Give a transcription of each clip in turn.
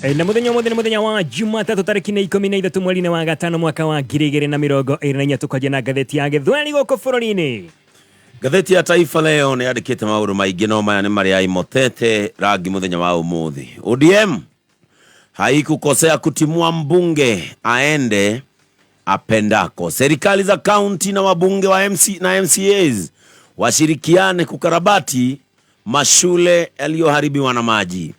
Na muthenya ũmũthĩ nĩ mũthenya wa Jumatatũ tarĩki nĩ 13 mweri-inĩ wa gatano mwaka wa 2024. Tũkwanjia na ngathĩti ya Gĩthweri gũkũ bũrũri-inĩ. Ngathĩti ya Taifa Leo nĩ yandĩkĩte maũndũ maingĩ, no maya nĩ marĩa imotete rangi mũthenya wa ũmũthĩ. ODM haikukosea kutimua mbunge aende apendako. Serikali za kaunti na wabunge wa MC na MCAs washirikiane kukarabati mashule yaliyoharibiwa na maji.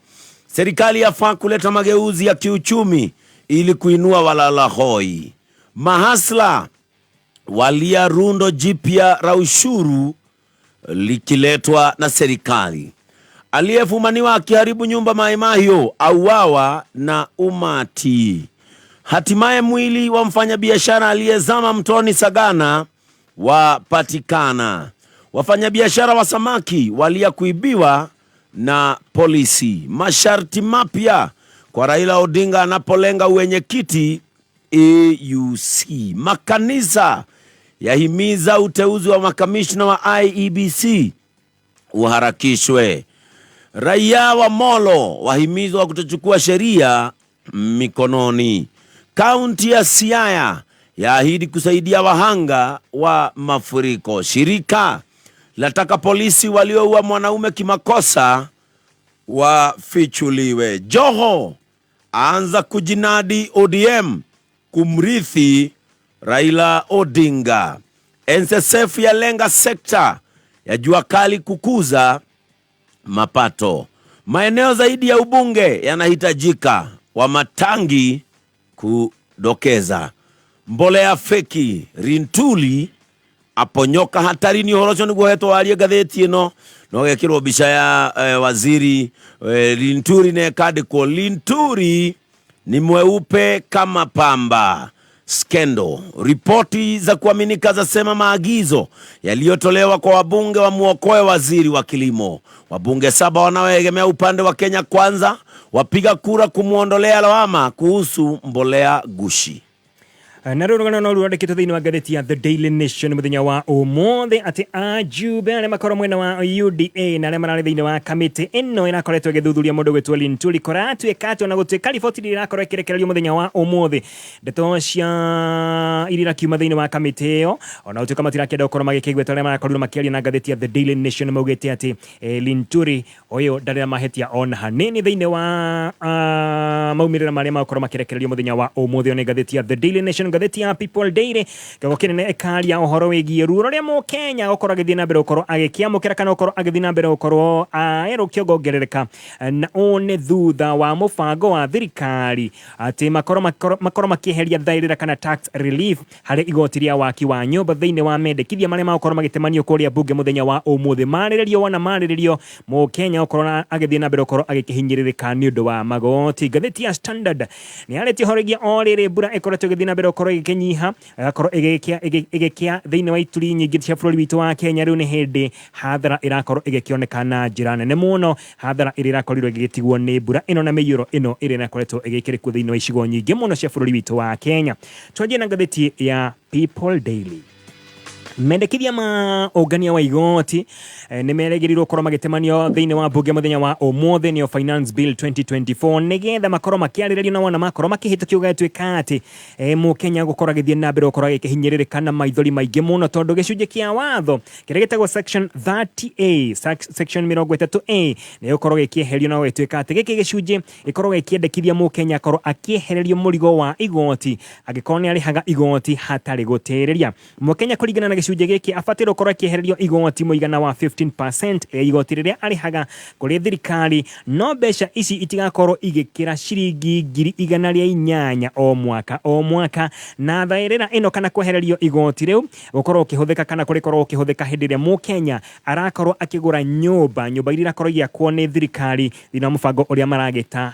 Serikali yafaa kuleta mageuzi ya kiuchumi ili kuinua walala hoi. Mahasla walia rundo jipya la ushuru likiletwa na serikali. Aliyefumaniwa akiharibu nyumba Mai Mahiu auawa na umati. Hatimaye mwili wa mfanyabiashara aliyezama mtoni Sagana wapatikana. Wafanyabiashara wa samaki walia kuibiwa na polisi. Masharti mapya kwa Raila Odinga anapolenga uenyekiti AUC. Makanisa yahimiza uteuzi wa makamishna wa IEBC uharakishwe. Raia wa Molo wahimizwa kutochukua sheria mikononi. Kaunti ya Siaya yaahidi kusaidia wahanga wa mafuriko. Shirika lataka polisi walioua mwanaume kimakosa wafichuliwe. Joho aanza kujinadi ODM kumrithi Raila Odinga. NSSF yalenga sekta ya jua kali kukuza mapato. Maeneo zaidi ya ubunge yanahitajika, Wamatangi kudokeza. Mbolea feki Rintuli aponyoka hatarini. Ũhoro ũcio nĩguo hetwo warie ngathĩti ĩno, no gekĩrwo mbica ya waziri Linturi na ĩkandĩkwo "Linturi ni mweupe kama pamba". Skendo. Ripoti za kuaminika zasema maagizo yaliyotolewa kwa wabunge wa muokoe waziri wa kilimo. Wabunge 7 wanaoegemea upande wa Kenya Kwanza wapiga kura kumwondolea lawama kuhusu mbolea gushi. Na rå rũgano no rwandĩkĩtwo thĩinĩ wa ngathĩti ya The Daily Nation mũthenya wa ũmũthĩ, atĩ ajumbe arĩa makorwo mwena wa UDA na arĩa mararĩ thĩinĩ wa kamĩtĩ ĩno ĩrakoretwo ĩgĩthuthuria mũndũ gwĩtwo Linturi, kũratuĩka atĩ ona gũtuĩka riboti iria irakorwo ĩkĩrekererio mũthenya wa ũmũthĩ, ndeto cia iria irakiuma thĩinĩ wa kamĩtĩ ĩyo, ona gũtuĩka matirakĩenda gũkorwo magĩkĩgweta, arĩa marakorirwo makĩaria na ngathĩti ya The Daily Nation maugĩte atĩ Linturi ũyũ ndarĩ na mahĩtia ona hanini thĩinĩ wa maumĩrĩra marĩa magũkorwo makĩrekererio mũthenya wa ũmũthĩ nĩ ngathĩti ya The Daily Nation. Ngathĩti ya People Daily kĩongo kĩnene ĩkaria ũhoro wĩgiĩ ruo rũrĩa mũkenya gũkorwo agĩthiĩ na mbere gũkorwo agĩkĩamũkĩra kana gũkorwo agĩthiĩ na mbere gũkorwo erũkĩongongerereka, na ũũ nĩ thutha wa mũbango wa thirikari atĩ makorwo makĩeheria thaĩrĩra kana tax relief harĩ igoti rĩa waki wa nyũmba. Thĩinĩ wa mendekithia marĩa magũkorwo magĩtemanio kũrĩa mbunge mũthenya wa ũmũthĩ, marĩrĩrio wona marĩrĩrio, mũkenya gũkorwo agĩthiĩ na mbere gũkorwo agĩkĩhinyĩrĩrĩka nĩ ũndũ wa magoti. Ngathĩti ya Standard nĩ yarĩtie ũhoro wĩgiĩ o rĩrĩ mbura ĩkoretwo ĩgĩthiĩ na mbere gũkorwo ĩgĩkĩnyiha, ĩgakorwo ĩgĩkĩa thĩinĩ wa ituri nyingĩ cia bũrũri witũ wa Kenya. Rĩu nĩ hĩndĩ hathara ĩrakorwo ĩgĩkĩoneka na njĩra nene mũno, hathara ĩrĩa ĩrakorirwo ĩgĩtigwo nĩ mbura ĩno na mĩiyũro ĩno ĩrĩa ĩrakoretwo ĩgĩkĩrĩkuo thĩinĩ wa icigo nyingĩ mũno cia bũrũri witũ wa Kenya. Twanjie na ngathĩti ya People Daily. Mendekithia ma ũngania wa igoti nĩ merĩgĩrĩirwo gũkorwo magĩtemanio thĩinĩ wa mbunge mũthenya wa ũmũthĩ, nĩyo Finance Bill 2024, nĩgetha makorwo makĩarĩrĩrio, na wona makorwo makĩhĩtũkio gũgatuĩka atĩ mũkenya gũkorwo agĩthiĩ na mbere gũkorwo agĩkĩhinyĩrĩrĩka na maithori maingĩ mũno, tondũ gĩcunjĩ kĩa watho kĩrĩa gĩtagwo section 30A, section 30A, nĩ gũkorwo gĩkĩeherio, na gũgĩtuĩka atĩ gĩkĩ gĩcunjĩ gĩkorwo gĩkĩendekithia mũkenya akorwo akĩehererio mũrigo wa igoti angĩkorwo nĩ arĩhaga igoti hatarĩ gũtĩrĩria. Mũkenya kũringana na gĩcunjĩ gĩkĩ abatiĩ gũkorwo akĩehererio igoti mũigana wa 15% ya igoti rĩrĩa arĩhaga kũrĩ thirikari, no mbeca ici itigakorwo igĩkĩra ciringi 800,000 o mwaka o mwaka. Na thaĩrĩra ĩno kana kwehererio igoti rĩu gũkorwo ũkĩhũthĩka kana kũrĩkorwo ũkĩhũthĩka hĩndĩ ĩrĩa mũkenya arakorwo akĩgũra nyũmba, nyũmba iria irakorwo igĩakwo nĩ thirikari thĩinĩ wa mũbango ũrĩa maragĩta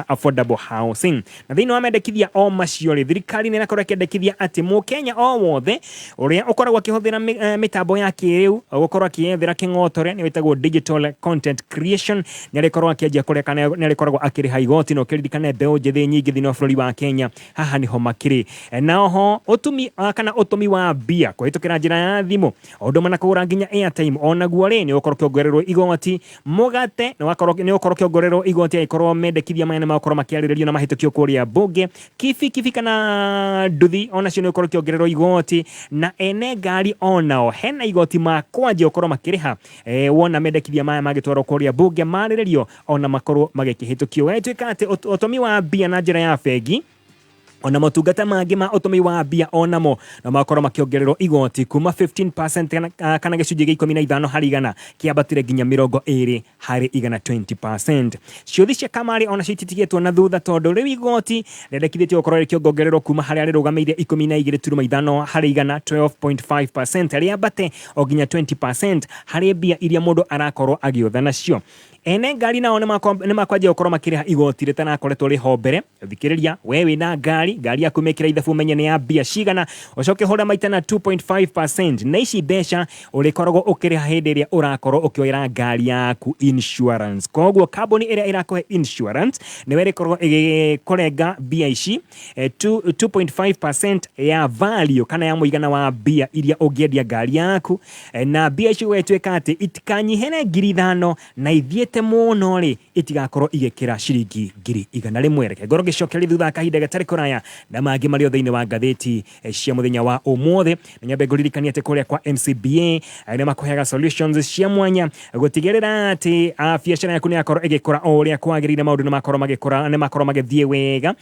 affordable housing. Na thĩinĩ wa mendekithia o macio rĩ, thirikari nĩ ĩrakorwo ĩkĩendekithia atĩ mũkenya o wothe ũrĩa Ũrĩa ũkoragwo akĩhũthĩra mĩtambo ya kĩrĩu gũkorwo akĩyethera kĩng'otore nĩ wĩtagwo digital content creation, nĩ arĩkorwo akĩanjia kũrĩa kana nĩ arĩkoragwo akĩrĩha igoti. Na ũkĩririkane mbeũ njĩthĩ nyingĩ thĩinĩ wa bũrũri wa Kenya haha nĩho makĩrĩ. Na oho ũtumi kana ũtũmi wa mbia kũhĩtũkĩra njĩra ya thimũ o ũndũ ũmwe na kũgũra nginya airtime onaguo rĩ nĩ ũgũkorwo ũkĩongererwo igoti. Mũgate nĩ wakorwo nĩ ũgũkorwo ũkĩongererwo igoti angĩkorwo mendekithia maya nĩ magũkorwo makĩarĩrĩrio na mahĩtũkio kũrĩa mbunge. Kibikibi kana nduthi onacio nĩ ũgũkorwo ũkĩongererwo igoti, na ene ngari onao hena igoti makwanjia gũkorwo makĩrĩha wona mendekithia maya magĩtwarwo kũrĩa mbunge marĩrĩrio ona makorwo magĩkĩhĩtũkio. Gũgagĩtuĩka atĩ ũtũmi wa mbia na njĩra ya bengi ona motungata mangĩ ma ũtũmi wa mbia onamo no makorwo makĩongererwo igoti kuma 15% kana gĩcunjĩ gĩa 15 harĩ igana kĩambatĩre nginya 20% 20%. Ciũthi cia kamarĩ onacio ititigĩtwo na thutha, tondũ rĩu igoti rĩendekithĩtio gũkorwo rĩkĩongererwo kuma harĩa rĩrũgamĩire 12.5 harĩ igana 12.5% rĩambate o nginya 20% harĩ mbia iria mũndũ arakorwo agĩũtha nacio. Ene ngari nao nĩ makwanjia gũkorwo makĩrĩha igoti rĩtarakoretwo rĩho mbere. Thikĩrĩria, we wĩna ngari, ngari yaku mĩkĩre ithabu ũmenye nĩ ya mbia cigana, ũcoke ũhũre maita na 2.5% na ici mbeca ũrĩkoragwo ũkĩrĩha hĩndĩ ĩrĩa ũrakorwo ũkĩoera ngari yaku insurance. Koguo kambuni ĩrĩa ĩrakũhe insurance nĩwe ĩrĩkoragwo ĩgĩkũrenga mbia ici 2.5% ya value kana ya mũigana wa mbia iria ũngĩendia ngari yaku, na mbia ici gũgĩtuĩka atĩ itikanyihe 5,000 na ithiĩte mũno rĩ itigakorwo igĩkĩra ciringi 100,000. Reke ngorwo ngĩcokeria thutha wa kahinda gatarĩ kũraya na mangĩ marĩ o thĩinĩ wa ngathĩti cia mũthenya wa ũmũthĩ. Na nyambe ngũririkanie atĩ kũrĩa kwa NCBA nĩ makũheaga solutions cia mwanya gũtigĩrĩra atĩ biacara yaku nĩ yakorwo ĩgĩkũra o ũrĩa kwagĩrĩire, maũndũ nĩ makorwo magĩkũra, nĩ makorwo magĩthiĩ wega,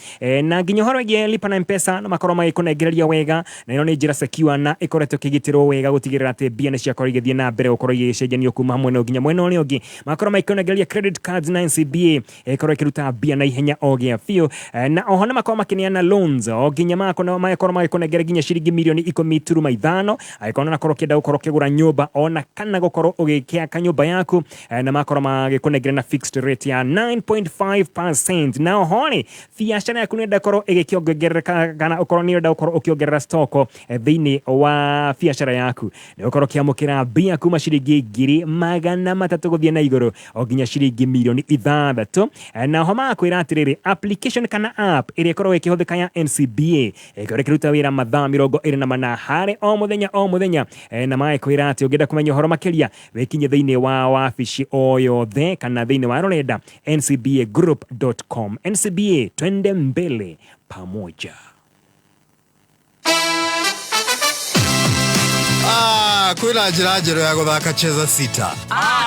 na nginya ũhoro wĩgiĩ lipa na M-Pesa no makorwo magĩkũnengereria wega, na ĩno nĩ njĩra secure na ĩkoretwo ĩkĩgitĩrwo wega gũtigĩrĩra atĩ mbia nĩ ciakorwo igĩthiĩ na mbere gũkorwo igĩcenjanio kuma mwena nginya mwena ũrĩa ũngĩ. Makorwo magĩkũnengereria credit cards na NCBA ĩkorwo ĩkĩruta mbia na ihenya o gĩa biũ, na oho nĩ makorwo makĩneana loans o nginya makorwo magĩkũnengera nginya ciringi mirioni 10.5 angĩkorwo nakorwo ũkĩenda gũkorwo ũkĩgũra nyũmba ona kana gũkorwo ũgĩkĩaka nyũmba yaku, na makorwo magĩkũnengera na fixed rate ya 9.5%. Na oho rĩ, biacara yaku nĩ ĩrenda ĩgĩkĩongerereka kana ũkorwo nĩ ũrenda gũkorwo ũkĩongerera stock thĩinĩ wa biacara yaku, nĩ ũkorwo ũkĩamũkĩra mbia kuma ciringi 300,000 gũthiĩ na igũrũ o nginya ciringi mirioni 6. Na oho magakwĩra atĩrĩrĩ, application kana app ĩrĩa ĩkoragwo ĩkĩhũthĩka ya NCBA ĩkorwo ĩkĩruta wĩra mathaa 24 harĩ o mũthenya o mũthenya, na magakwĩra atĩ ũngĩenda kũmenya ũhoro makĩria wĩkinye thĩinĩ wa wabici o yothe kana thĩinĩ wa rũrenda ncbagroup.com. NCBA, twende mbele pamoja. Ah, kwĩna njĩra njerũ ya gũthaka Cheza Sita.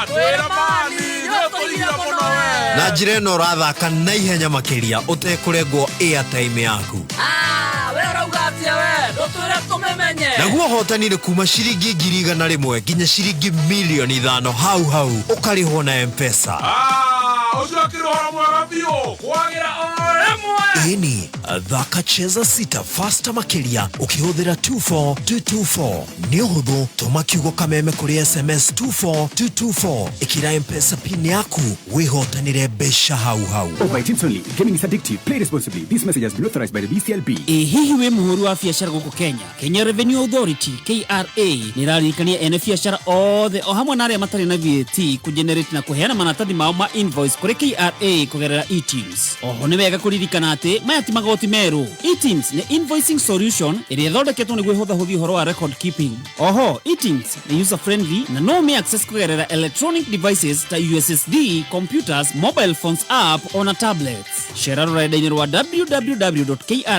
Twĩra mani nĩũtũria mũno we. Na njĩra ĩno ũrathaka na ihenya makĩria ũtekũrengwo airtime yaku. Ah, we ũrauga atĩa? We ndũtwĩre tũmĩmenye. Naguo ũhotani nĩ kuma ciringi 100,000 nginya ciringi 5,000,000 hau hau, ũkarĩhwo na M-Pesa. Ah, ũcio akĩrĩ ũhoro mwega biũ kwagĩra o rĩmwe. Ĩni, thaka Cheza Sita faster makĩria ũkĩhũthĩra 24224. Nĩ ũhũthũ, tũma kiugo kameme kũrĩ SMS 24224, ĩkĩra M-Pesa PIN yaku, wĩhotanĩre mbeca hau hau. Over 18 only. Gaming is addictive. Play responsibly. This message has been authorized by the BCLB. Ĩ hihi wĩ mũhũri wa biacara gũkũ Kenya? Kenya Revenue Authority, KRA, nĩ ĩraririkania ene biacara othe o hamwe na arĩa matarĩ na VAT kũgenerate na kũheana maratathi mao ma invoice kũrĩ KRA kũgerera eTIMS. Oho nĩ wega kũririkana atĩ maya ti magoti merũ. eTIMS nĩ invoicing solution ĩrĩa ĩthondeketwo nĩguo ĩhũthahũthie ũhoro wa record keeping. Oho eTIMS nĩ user friendly na no ũmĩ access kũgerera electronic devices ta USSD, computers, mobile phones, app ona tablets. Cera rũrenda-inĩ rwa www.kra.go.ke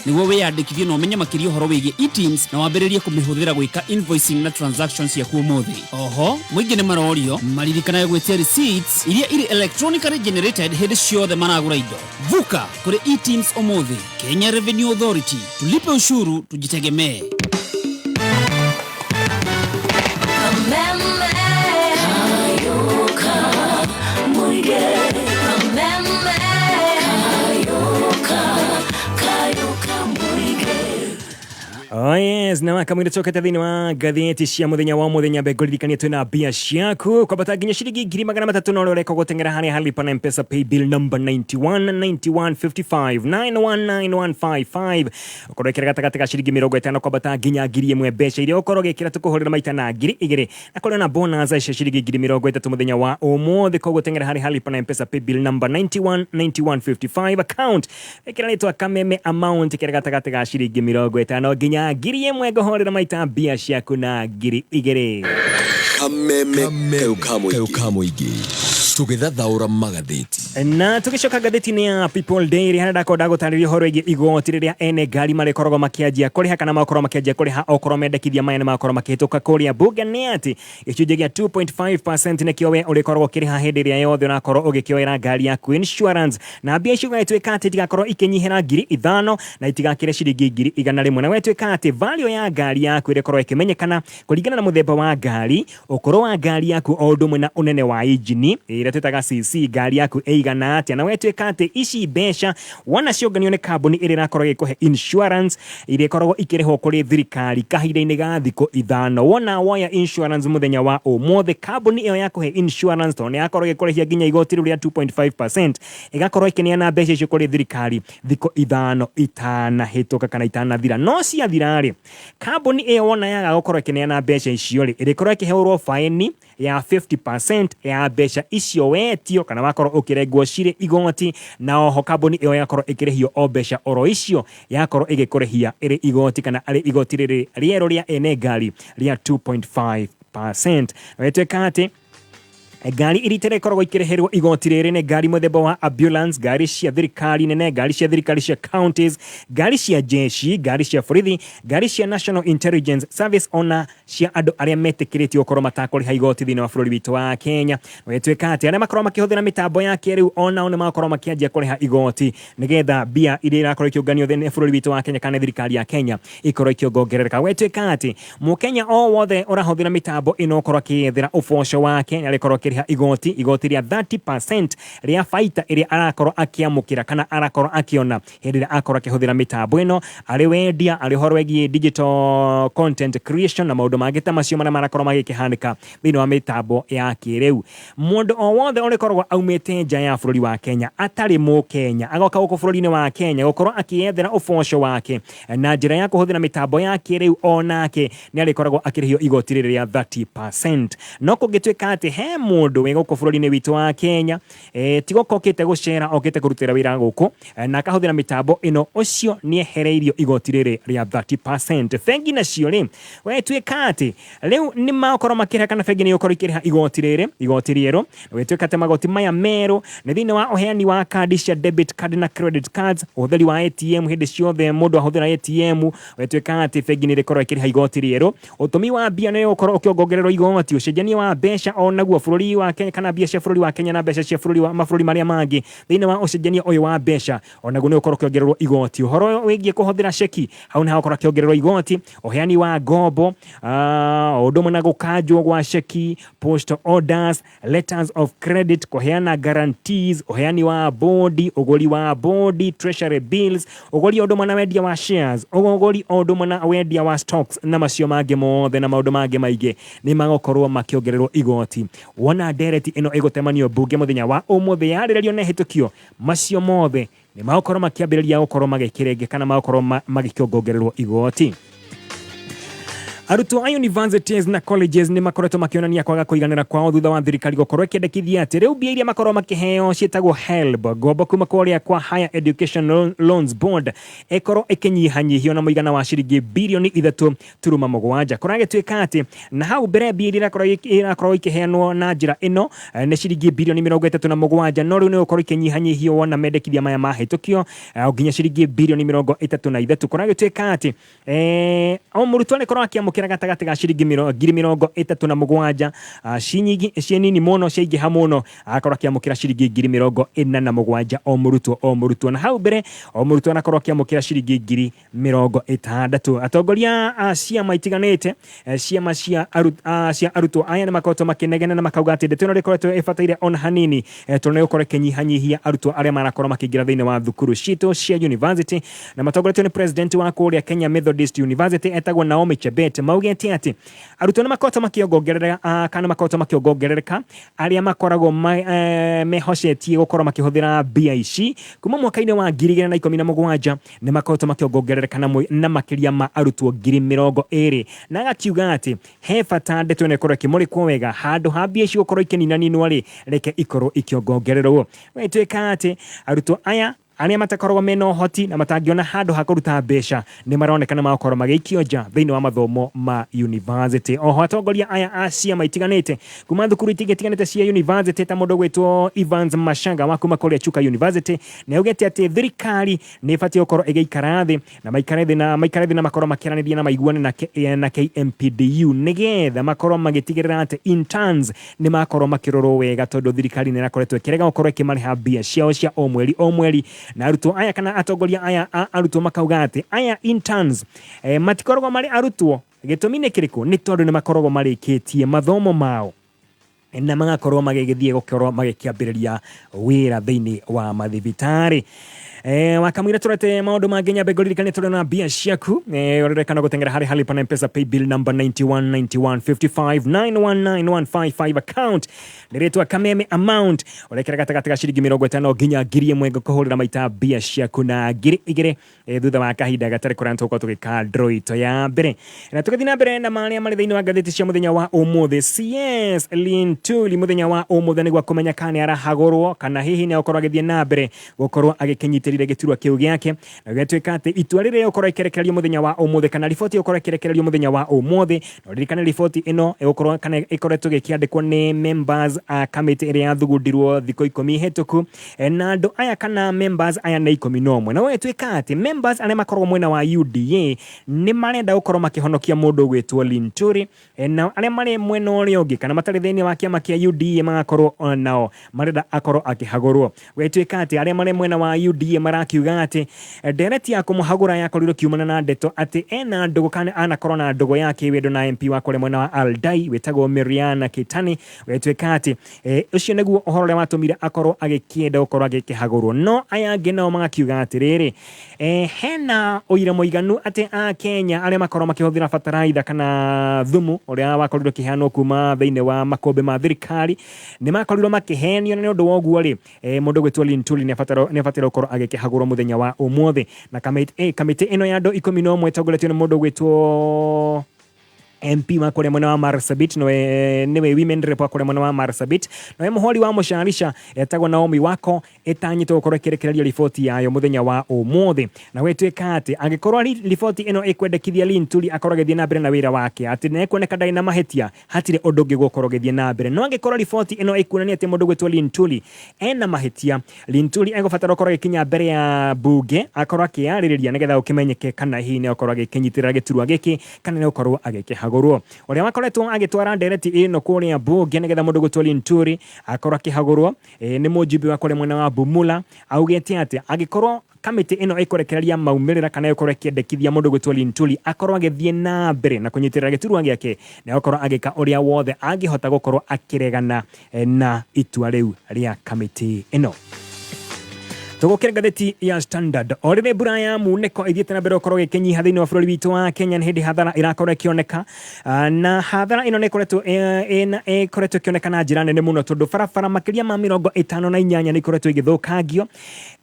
nĩguo wĩyandĩkithie na ũmenye makĩria ũhoro wĩgiĩ eTIMS na wambĩrĩrie kũmĩhũthĩra gwĩka invoicing na transactions ciaku ũmũthĩ. Oho mũingĩ nĩ marorio maririkanage gwĩtia receipts iria irĩ electronically generated hĩndĩ ciothe maragũra indo. Vuka kũrĩ eTIMS ũmũthĩ. Kenya Revenue Authority, tulipe ushuru, tujitegemee. Kameme Kayuka Muige Kameme Kayuka Kayuka Muige. Oh yes, na wakamwira cokete thĩinĩ wa ngathĩti cia mũthenya wa mũthenya mbe ngũririkanie twĩna mbia ciaku kwambata nginya ciringi 300,000 na ũrĩa ũreka gũteng'era harĩa halipa na mpesa pay bill number 91 91 55 919155 ũkorwo ĩkĩra gatagatĩ ga ciringi 50 kwambata nginya 1,000 mbeca iria ũkorwo ũgĩkĩra tũkũhũrĩra maita na 2,000 na kũrĩ na bonus cia ciringi 30,000 mũthenya wa ũmũthĩ. Koguo teng'era harĩ halipa na mpesa pay bill number 91 91 55 account ĩkĩra rĩtwa Kameme, amount ĩkĩra gatagatĩ ga ciringi 50 nginya 1,000, ngũhũrĩra maita mbia ciaku na 2,000. Kameme kayo ka mũingĩ tũgĩthathaũra magathĩti. Na tũgĩcoka ngathĩti-inĩ ya People Daily harĩa ndakorwo ndagũtarĩria ũhoro wĩgiĩ igoti rĩrĩa ene ngari marĩkoragwo makĩanjia kũrĩha kana makorwo makĩanjia kũrĩha okorwo mendekithia maya nĩ makorwo makĩhĩtũka kũrĩa mbunge, nĩ atĩ gĩcunjĩ gĩa 2.5% nĩkĩo we ũrĩkoragwo ũkĩrĩha hĩndĩ ĩrĩa yothe ũrakorwo ũgĩkĩoera ngari yaku insurance, na mbia icio gwatuĩka atĩ itigakorwo ikĩnyihĩra 5,000 na itigakĩre ciringi 100,000. Na gwatuĩka atĩ value ya ngari yaku ĩrĩkorwo ĩkĩmenyekana kũringana na mũthemba wa ngari, ũkũrũ wa ngari yaku, o ũndũ ũmwe na ũnene wa injini ĩrĩa twĩtaga CC, ngari yaku ĩigana atĩa. Na gwatuĩka atĩ ici mbeca wona ciũnganio nĩ kambuni ĩrĩa ĩrakorwo ĩgĩkũhe insurance, iria ikoragwo ikĩrĩhwo kũrĩ thirikari kahinda-inĩ ga thikũ 5. Wona woya insurance mũthenya wa ũmũthĩ, kambuni ĩyo ya kũhe insurance, tondũ nĩ yakorwo ĩgĩkũrĩhia nginya igoti rĩu rĩa 2.5%, ĩgakorwo ĩkĩneana mbeca icio kũrĩ thirikari thikũ 5 itanahĩtũka kana itanathira. No ciathira rĩ, kambuni ĩyo wona yaga gũkorwo ĩkĩneana mbeca icio rĩ, ĩrĩkorwo ĩkĩheũrwo faini ya 50% ya mbeca icio wetio kana wakorwo ũkĩrengwo cirĩ igoti, na oho kambuni ĩyo yakorwo ĩkĩrĩhio o mbeca oro icio yakorwo ĩgĩkũrĩhia ĩrĩ igoti kana arĩ igoti rĩrĩ rĩerũ rĩa ene ngari rĩa 2.5%. Na wĩtuĩka atĩ ngari iria itarekoragwo ikĩrĩhĩrwo igoti rĩrĩ nĩ ngari mũthemba wa ambulance, ngari cia thirikari nene, ngari cia thirikari cia counties, ngari cia jeshi, ngari cia borithi, ngari cia National Intelligence Service, ona cia andũ arĩa metĩkĩrĩtio gũkorwo matakũrĩha igoti thĩinĩ wa bũrũri witũ wa Kenya. Gwĩtuĩka atĩ arĩa makorwo makĩhũthĩra mĩtambo ya kĩrĩu onao nĩ makorwo makĩanjia kũrĩha igoti nĩgetha mbia iria irakorwo ikĩũnganio thĩinĩ bũrũri witũ wa Kenya kana thirikari ya Kenya ikorwo ikĩongerereka. Gwĩtuĩka atĩ mũkenya o wothe ũrahũthĩra mĩtambo ĩno ũkorwo akĩyethera ũboco wake nĩ arĩkorwo akĩrĩha igoti rĩa 30% rĩa baita ĩrĩa arakorwo akĩamũkĩra kana arakorwo akĩona hĩndĩ ĩrĩa akorwo akĩhũthĩra mĩtambo ĩno, arĩ wendia, arĩ ũhoro wĩgiĩ digital content creation na maũndũ mangĩ ta macio marĩa marakorwo magĩkĩhanĩka thĩinĩ wa mĩtambo ya kĩrĩu. Mũndũ o wothe ũrĩkoragwo aumĩte nja ya bũrũri wa Kenya, atarĩ mũkenya, agoka gũkũ bũrũri-inĩ wa Kenya gũkorwo akĩyethera ũboco wake na njĩra ya kũhũthĩra mĩtambo ya kĩrĩu, onake nĩ arĩkoragwo akĩrĩhio igoti rĩrĩ rĩa 30%. No kũngĩtuĩka atĩ he mũndũ wĩ gũkũ bũrũri-inĩ witũ wa Kenya, ti gũka okĩte gũcera, okĩte kũrutĩra wĩra gũkũ, na akahũthĩra mĩtambo ĩno, ũcio nĩ ehereirio igoti rĩrĩ rĩa 30%. Bengi nacio rĩ, wetuĩka atĩ rĩu nĩ makorwo makĩrĩha kana bengi nĩ igũkorwo ikĩrĩha igoti rĩrĩ, igoti rĩerũ. Gwĩtuĩka atĩ magoti maya merũ nĩ thĩinĩ wa ũheani wa kandi cia debit card na credit cards, ũhũthĩri wa ATM, hĩndĩ ciothe mũndũ ahũthĩra ATM, gwĩtuĩka atĩ bengi nĩ ĩrĩkorwo ĩkĩrĩha igoti rĩerũ. Ũtũmi wa mbia nĩ ũgũkorwo ũkĩongererwo igoti. Ũcenjania wa mbeca onaguo, bũrũri wa Kenya kana mbia cia bũrũri wa Kenya na mbeca cia bũrũri wa mabũrũri marĩa mangĩ, thĩinĩ wa ũcenjania ũyũ wa mbeca onaguo nĩ ũgũkorwo ũkĩongererwo igoti. Ũhoro wĩgiĩ kũhũthĩra ceki, hau nĩ hagũkorwo akĩongererwo igoti. Ũheani wa ngombo, ũndũ ũmwe na gũkanjwo gwa ceki, postal orders, letters of credit, kũheana guarantees, ũheani wa bodi, ũgũri wa bodi, treasury bills, ũgũri o ũndũ ũmwe na wendia wa shares, ũgũri o ũndũ ũmwe na wendia wa stocks, na macio mangĩ mothe na maũndũ mangĩ maingĩ nĩ magũkorwo makĩongererwo igoti. Wona ndereti ĩno ĩgũtemanio mbunge mũthenya wa ũmũthĩ, yarĩrĩrio na ĩhĩtũkio, macio mothe nĩ magũkorwo makĩambĩrĩria gũkorwo magĩkĩrenge kana magũkorwo magĩkĩongererwo igoti. Arutwo a universities na colleges nĩ makoretwo makĩonania kwaga kũiganĩra kwao thutha wa thirikari gũkorwo ĩkĩendekithia atĩ rĩu mbia iria makorwo makĩheo ciĩtagwo HELB, ngombo kuma kũrĩa kwa Higher Education Loans Board, ĩkorwo ĩkĩnyihanyihio na mũigana wa ciringi 3.7 birioni. Kũragĩtuĩka atĩ na hau mbere mbia iria irakorwo ikĩheanwo na njĩra ĩno nĩ ciringi 37 birioni, no rĩu nĩ gũkorwo ikĩnyihanyihio wona mendekithia maya mahĩtũkio nginya ciringi 33 birioni. Kũragĩtuĩka atĩ o mũrutwo arĩkorwo akĩamũkĩra Aramũkĩra gatagatĩ ga ciringi 37,000, ciĩ nini mũno, ciaingĩha mũno agakorwo akĩamũkĩra ciringi 47,000 o mũrutwo o mũrutwo. Na hau mbere o mũrutwo anakorwo akĩamũkĩra ciringi 60,000. Atongoria a ciama itiganĩte, ciama cia arutwo aya nĩ makoretwo makĩnegena na makauga atĩ ndeto ĩno ndĩkoretwo ĩbataire ona hanini, tondũ nĩ gũkorwo ĩkĩnyihanyihia arutwo arĩa marakorwo makĩingĩra thĩinĩ wa thukuru citũ cia university. Na matongoretio nĩ president wa kũrĩa Kenya Methodist University etagwo Naomi Chebet, maugĩte atĩ arutwo nĩ makoretwo makĩongongerereka, kana makoretwo makĩongongerereka arĩa makoragwo mehocetie gũkorwo makĩhũthĩra mbia ici kuma mwaka-inĩ wa 2017, nĩ makoretwo makĩongongerereka na makĩria ma arutwo 20,000. Na agakiuga atĩ he bata ndeto ĩno ĩkorwo ĩkĩmũrĩkwo wega, handũ ha mbia ici gũkorwo ikĩninaninwo rĩ, reke ikorwo ikĩongongererwo. Gwĩtuĩka atĩ arutwo aya arĩa matakoragwo mena ũhoti na matangĩona handũ ha kũruta mbeca nĩ maronekana magũkorwo magĩikio nja thĩinĩ wa mathomo ma university. Oho atongoria aya a ciama itiganĩte kuma thukuru itiganĩte cia university ta mũndũ gwĩtwo Evans Mashanga wa kuma kũrĩa Chuka University nĩ augĩte atĩ thirikari nĩ ĩbatiĩ gũkorwo ĩgĩikara thĩ na maikare thĩ na maikare thĩ na makorwo makĩaranĩria na maiguane na KMPDU nĩgetha makorwo magĩtigĩrĩra atĩ interns nĩ makorwo makĩrorwo wega, tondũ thirikari nĩ ĩrakoretwo ĩkĩrega gũkorwo ĩkĩmarĩha mbia ciao cia o mweri o mweri. Na arutwo aya kana atongoria aya a arutwo makauga atĩ aya interns matikoragwo marĩ arutwo. Gĩtũmi nĩ kĩrĩkũ? Nĩ tondũ nĩ makoragwo marĩkĩtie mathomo mao na magakorwo magĩgĩthiĩ gũkorwo magĩkĩambĩrĩria wĩra thĩinĩ wa mathibitarĩ. Wakamwira tũrete maũndũ mangĩ, nyambe ngũririkanie tũrĩ na mbia ciaku, ũrĩrekana gũteng'era harĩ Lipa na M-Pesa paybill number 919155 919155, account nĩ rĩtwa Kameme, amount ũrekĩra gatagatĩ ga ciringi 50 nginya 1,000. Ngũkũhũrĩra maita mbia ciaku na 2,000 thutha wa kahinda gatarĩ kũraya tũgũkorwo tũgĩka draw itũ ya mbere. Na tũgĩthiĩ na mbere na marĩa marĩ thĩinĩ wa ngathĩti cia mũthenya wa ũmũthĩ, CS Linturi mũthenya wa ũmũthĩ nĩguo kũmenya kana nĩ arahagũrwo kana hihi nĩ egũkorwo agĩthiĩ na mbere gũkorwo agĩkĩnyitĩrĩra gĩturwa kĩu gĩake. Na gũgĩtuĩka atĩ itua rĩrĩa rĩgũkorwo ĩkĩrekererio mũthenya wa ũmũthĩ, kana riboti ĩgũkorwo ĩkĩrekererio mũthenya wa ũmũthĩ, na ũririkane riboti ĩno ĩgũkorwo kana ĩkoretwo ĩgĩkĩandĩkwo nĩ members a kamĩtĩ ĩrĩa yathugundirwo thikũ 10 hĩtũku. Na andũ aya kana members aya nĩ 11, na gũgĩtuĩka atĩ members arĩa makoragwo mwena wa UDA nĩ marenda gũkorwo makĩhonokia mũndũ ũgwĩtwo Linturi, nao arĩa marĩ mwena ũrĩa ũngĩ kana matarĩ thĩinĩ wa kĩama kĩa UDA magakorwo nao marenda akorwo akĩhagũrwo. Gũgĩtuĩka atĩ arĩa marĩ mwena wa UDA marakiuga atĩ ndereti ya kũmũhagũra yakorirwo kiumana na ndeto atĩ ena ndũgũ kana anakorwo na ndũgũ ya kĩwendo na MP wa kũrĩa mwena wa Aldai wĩtagwo Miriana Kitani. Gũgĩtuĩka atĩ ũcio nĩguo ũhoro ũrĩa watũmire akorwo agĩkĩenda gũkorwo agĩkĩhagũrwo. No aya angĩ nao magakiuga atĩrĩrĩ, hena ũira mũiganu atĩ a Kenya arĩa makorwo makĩhũthĩra bataraitha kana thumu ũrĩa wakorirwo ũkĩheanwo kuma thĩinĩ wa makũmbĩ ma thirikari nĩ makorirwo makĩhenio, na nĩ ũndũ wa ũguo rĩ, mũndũ gwĩtwo Linturi nĩ abatara gũkorwo agĩkĩhagũrwo mũthenya wa ũmũthĩ. Na kamĩtĩ ĩno ya andũ 11 ĩtongoretio nĩ mũndũ gwĩtwo MP wa kũrĩa mwena wa Marsabit, nĩwe women rep wa kũrĩa mwena wa Marsabit, nowe mũhũri wa mũcarica etagwo Naomi Wako, ĩtanyĩtwo gũkorwo ĩkĩrekereria riboti yayo mũthenya wa ũmũthĩ. Na gwĩtuĩka atĩ angĩkorwo riboti ĩno ĩkwendekithia Linturi akorwo agĩthiĩ na mbere na wĩra wake, atĩ nĩ ekuoneka ndarĩ na mahĩtia, hatirĩ ũndũ ũngĩ gũkorwo ũgĩthiĩ na mbere. No angĩkorwo riboti ĩno ĩkuonania atĩ mũndũ gwĩtwo Linturi ena mahĩtia, Linturi egũbatara gũkorwo agĩkinya mbere ya mbunge akorwo akĩyarĩrĩria nĩgetha gũkĩmenyeke kana hihi nĩ egũkorwo agĩkĩnyitĩrĩra gĩturwa gĩkĩ kana nĩ egũkorwo agĩkĩhagũrwo. Ũrĩa wakoretwo agĩtwara ndereti ĩno kũrĩa mbunge nĩgetha mũndũ gwĩtwo Linturi akorwo akĩhagũrwo, nĩ mũjumbe wa kũrĩa mwena wa Bumula, augĩte atĩ angĩkorwo kamĩtĩ ĩno ĩkũrekereria maumĩrĩra kana ĩgũkorwo ĩkĩendekithia mũndũ gwĩtwo Linturi akorwo agĩthiĩ na mbere na kũnyitĩrĩra gĩturwa gĩake, nĩ egũkorwo agĩka ũrĩa wothe angĩhota gũkorwo akĩregana na itua rĩu rĩa kamĩtĩ ĩno. Tũgũkĩra ngathĩti ya Standard. O rĩrĩ mbura ya munĩko ĩthiĩte na mbere gũkorwo ĩkĩnyiha thĩinĩ wa bũrũri witũ wa Kenya, nĩ hĩndĩ hathara ĩrakorwo ĩkĩoneka, na hathara ĩno nĩ ĩkoretwo ĩkĩoneka na njĩra nene mũno, tondũ barabara makĩria ma 58 nĩ ikoretwo igĩthũkangio,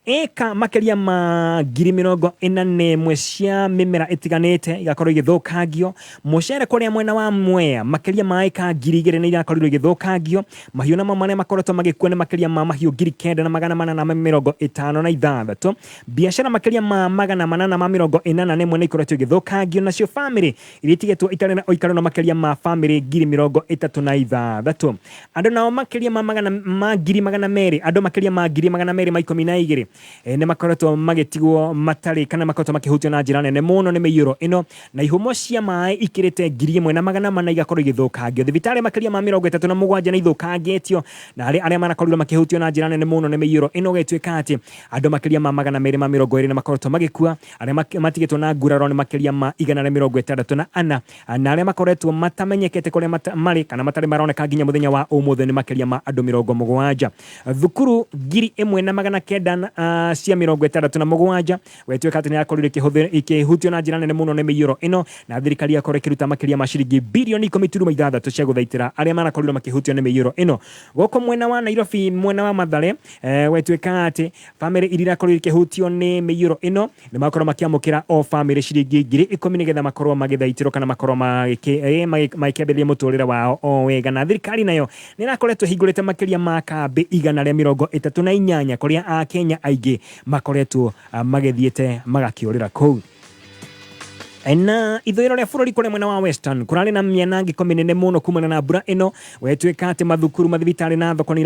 ĩka makĩria ma 41,000 cia mĩmera ĩtiganĩte igakorwo igĩthũkangio, mũcere kũrĩa mwena wa Mwea makĩria ma ĩka 2,000 nĩ irakorirwo igĩthũkangio, mahiũ namo marĩa makoretwo magĩkua nĩ makĩria ma mahiũ 9,456, biacara makĩria ma 881 nĩ ikoretwo igĩthũkangio, nacio bamĩrĩ iria itigetwo itarĩ na ũikaro na makĩria ma bamĩrĩ 36,000. Andũ nao makĩria ma magana ma 200,000, andũ makĩria ma 212,000. Nĩ makoretwo magĩtigwo matarĩ kana makoretwo makĩhutio na njĩra nene mũno nĩ mĩiyũro ĩno, na ihumo cia maĩ ikĩrĩte 1400 igakorwo igĩthũkangio. Thibitarĩ makĩria ma 37 nĩ ithũkangĩtio, na harĩ arĩa marakorirwo makĩhutio na njĩra nene mũno nĩ mĩiyũro ĩno, gũgĩtuĩka atĩ andũ makĩria ma 220 nĩ makoretwo magĩkua, arĩa matigĩtwo na nguraro nĩ makĩria ma 164, na arĩa makoretwo matamenyekete kũrĩa marĩ kana matarĩ maroneka nginya mũthenya wa ũmũthĩ nĩ makĩria ma andũ 70. Thukuru 1967 gwĩtuĩka atĩ nĩyakorirwo ikĩhutio na njĩra nene mũno nĩ mĩiyũro ĩno, na thirikari yakorwo ĩkĩruta makĩria ma ciringi birioni 10.6 cia gũthaitĩra arĩa marakorirwo makĩhutio nĩ mĩiyũro ĩno. Gũkũ mwena wa Nairobi, mwena wa Mathare, gwĩtuĩka atĩ bamĩrĩ iria irakorirwo ikĩhutio nĩ mĩiyũro ĩno nĩ makorwo makĩamũkĩra o bamĩrĩ ciringi 10,000 nĩgetha makorwo magĩthaitĩrwo kana makorwo magĩkĩambĩrĩria mũtũrĩre wao o wega. Na thirikari nayo nĩ ĩrakoretwo ĩhingũrĩte makĩria ma kambĩ 138 kũrĩa Akenya aingĩ makoretwo magĩthiĩte magakĩũrĩra kũu. Na ithũĩro rĩa bũrũri kũrĩa mwena wa Western kũrarĩ na mĩanangĩko mĩnene mũno kumana na mbura ĩno, gwĩtuĩka atĩ mathukuru, mathibitarĩ na thoko nĩ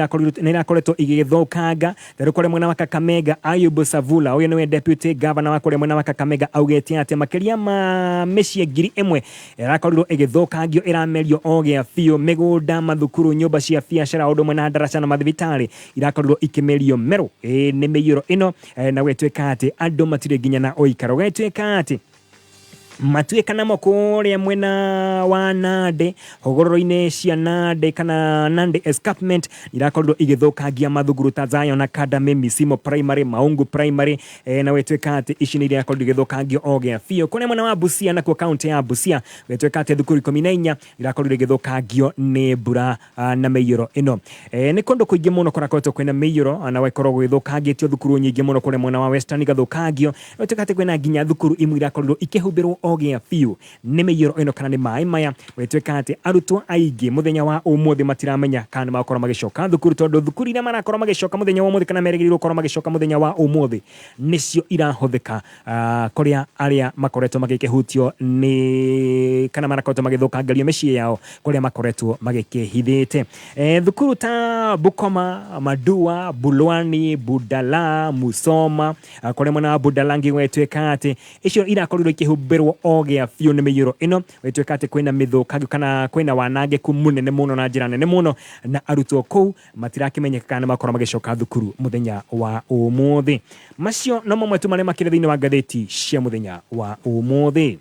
irakoretwo igĩgĩthũkanga. Tarĩu kũrĩa mwena wa Kakamega, Ayub Savula, ũyũ nĩwe deputy governor wa kũrĩa mwena wa Kakamega, augĩte atĩ makĩria ma mĩciĩ 1000 ĩrakorirwo ĩgĩthũkangio, ĩramerio o gĩa biũ. Mĩgũnda, mathukuru, nyũmba cia biacara, ũndũ ũmwe na ndaraca na mathibitarĩ irakorirwo ikĩmerio merũ nĩ mĩiyũro ĩno, na gwĩtuĩka atĩ andũ matirĩ nginya na ũikaro. Gwĩtuĩka atĩ matuĩka namo kũrĩa mwena wa Nandi, hũgũrũrũ-inĩ cia Nandi kana Nandi Escarpment irakorirwo igĩthũkangia mathukuru ta Zion Academy, Misimo Primary, Maungu Primary, na gwĩtuĩka atĩ ici nĩ irakorirwo igĩthũkangio o gĩa biũ. Kũrĩa mwena wa Busia nakuo kaunti ya Busia gwĩtuĩka atĩ thukuru 14 irakorirwo igĩthũkangio nĩ mbura na mĩiyũro ĩno. Nĩ kũndũ kũingĩ mũno kũrakoretwo kwĩna mĩiyũro na gũkorwo gũgĩthũkangĩtio thukuru nyingĩ mũno kũrĩa mwena wa Western igathũkangio. Gwĩtuĩka atĩ kwĩna nginya thukuru imwe irakorirwo ikĩhumbĩrwo o gĩa biũ nĩ mĩiyũro ĩno kana nĩ maĩ maya. Gwĩtuĩka atĩ arutwo aingĩ mũthenya wa ũmũthĩ matiramenya kana nĩ magũkorwo magĩcoka thukuru, tondũ thukuru iria marakorwo magĩcoka mũthenya wa ũmũthĩ kana merĩgĩrĩirwo gũkorwo magĩcoka mũthenya wa ũmũthĩ nĩcio irahũthĩka kũrĩa arĩa makoretwo magĩkĩhutio nĩ kana marakoretwo magĩthũkangĩrio mĩciĩ yao kũrĩa makoretwo magĩkĩhithĩte. Thukuru ta Bukoma, Madua, Bulwani, Budala, Musoma, kũrĩa mwena wa Budalangi gwĩtuĩka atĩ icio irakorirwo ikĩhumbĩrwo o gĩa biũ nĩ mĩiyũro ĩno. Gwĩtuĩka atĩ kwĩna mĩthũkangio kana kwĩna wanangĩku mũnene mũno na njĩra nene mũno, na arutwo kũu matirakĩmenyeka kana nĩmakorwo magĩcoka thukuru mũthenya wa ũmũthĩ. Macio no mamwe tu marĩa makĩrĩ thĩinĩ wa ngathĩti cia mũthenya wa ũmũthĩ.